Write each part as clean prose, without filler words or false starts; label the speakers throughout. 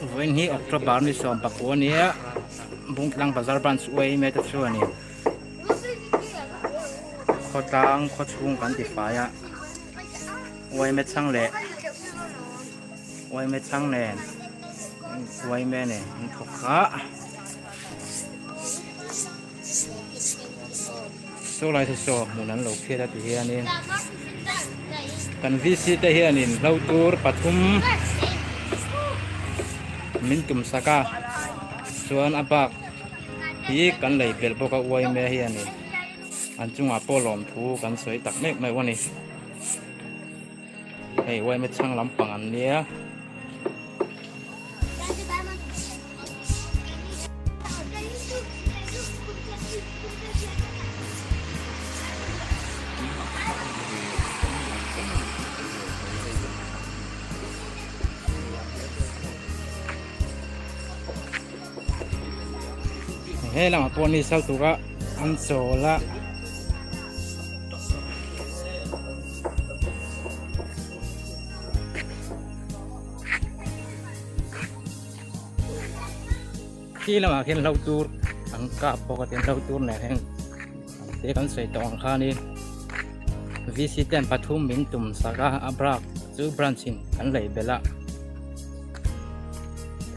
Speaker 1: Vawiin hi October ni 19 a nia, Bungtlang Bazar Branch uaime te chuanin khawtlang khawchhung kan ti fai a, uaime chhang leh uaime chhang nen uaime nen an thawk a. Saw lai te saw hmun an lo phiat a ti hianin kan VC te hianin hlo tur pathum min tum sak a chuan a bak hi kan lei belh bawk a uaime hianin an chungah pawh lawmthu kan sawi tak mek mai a ni hei uaime chhang lampang an nia. He lamah pawh ni sal tura an chawl a. Khi lamah khian hlo tur an kap bawk a tin hlo tur nen hian an te kan sawi tawh ang khanin VC ten pathum min tum sak a a brak chu branch in an lei belh a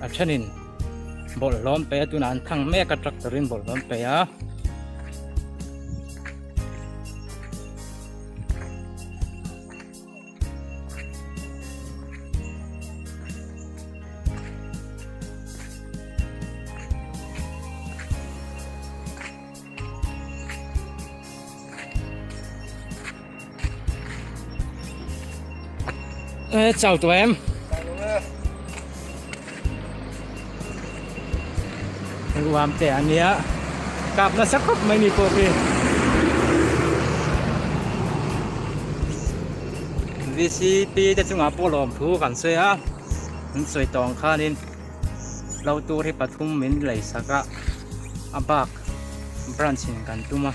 Speaker 1: a thenin bawlhhlawm pe a tunah an thang mek a tractor in bawlhhlawm pe a. Ê, chào tụi em Uam te ania kap nasa khawp mai ni pawh khi VCP te chungah pawh lawm thu kan sawi a an sawi tawng khanin lo tur hi pathum min lei sak a a bak branch in kan tum a.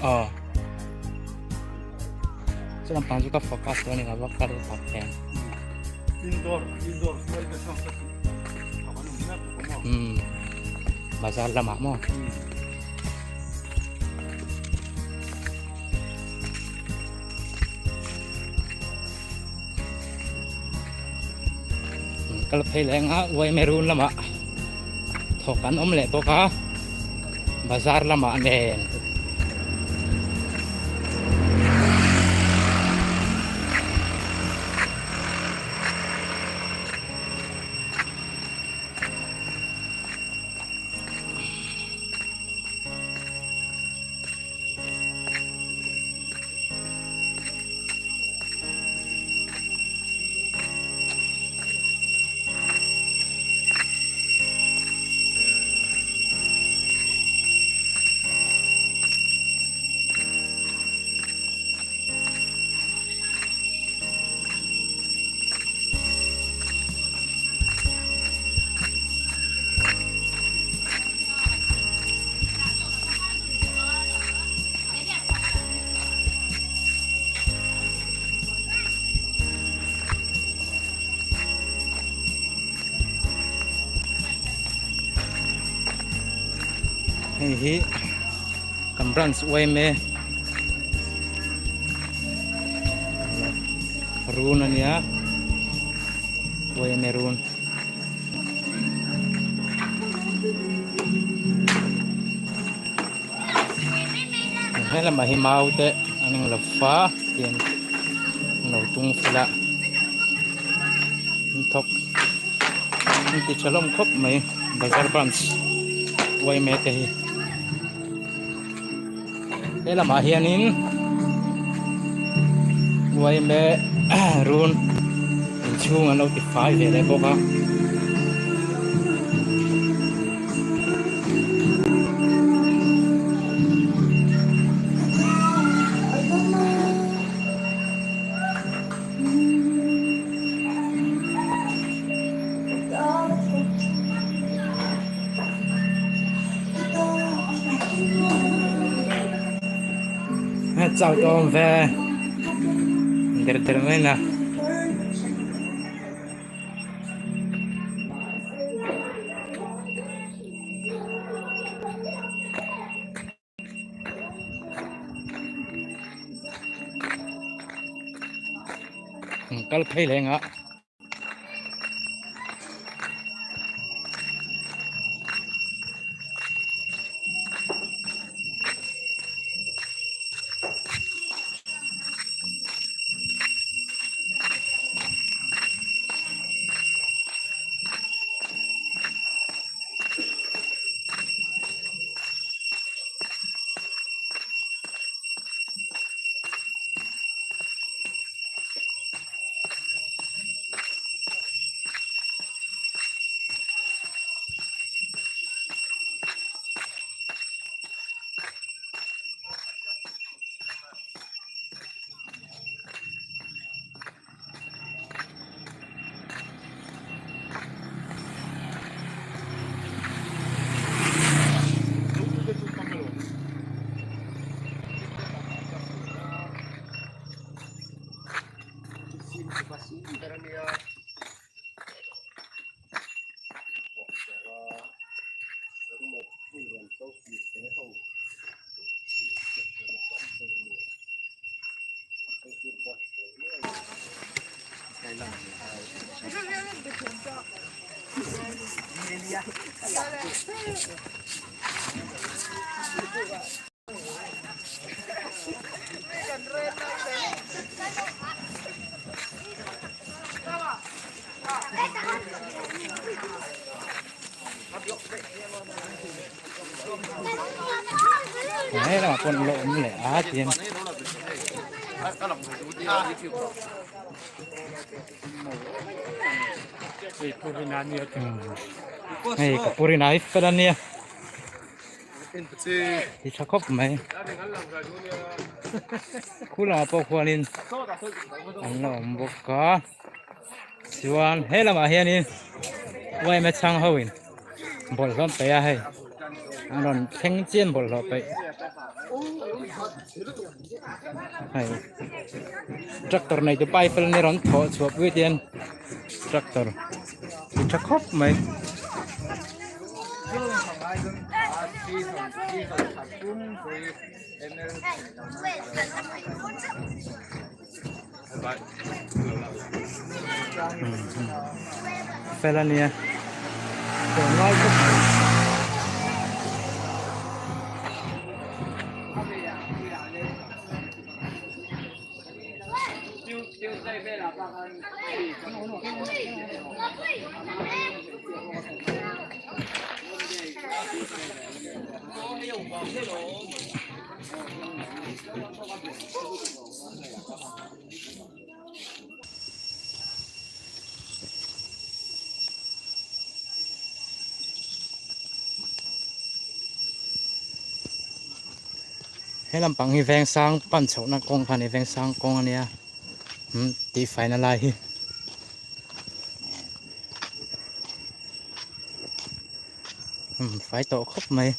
Speaker 1: Aw chu lampang chu ka focus dawn a ni lo a ka ru tak hian umm bazar lamah maw. Kal phei leh anga uaime run lamah thawk an awm leh bawk a bazar lamah nen. Hei hi kan branch yma run a nia yma run. He lamah hi mau te an eng lo fa tian an lo tung fel a an thawk an ti tha hlawm khawp mai bazar branch yma te hi he lamah hianin yma run inchhung an lo ti fai ve leh bawk a. Chau tawh awm ve der der mai na. Kal phei leh ngah. He lamah pawh an lo awm leh a tihian hei ka purina hi fel ania ti tha khawp mai khu lamah pawh khuanin an la awm bawk a chuan he lamah hianin yma chhang ho in bawlhhlawh an paih a hei an rawn thleng chian bawlhhlawh paih hei tractor nei tu pipe ni rawn thawh chhuah pui te hian tractor ti tha khawp mai. Fel ania tunlai khawp mai. He lampang hi vengsang pan chhohna kawng kha a ni vengsang kawng a nia umm tih faina lai hi. Umm fai tawh khawp mai.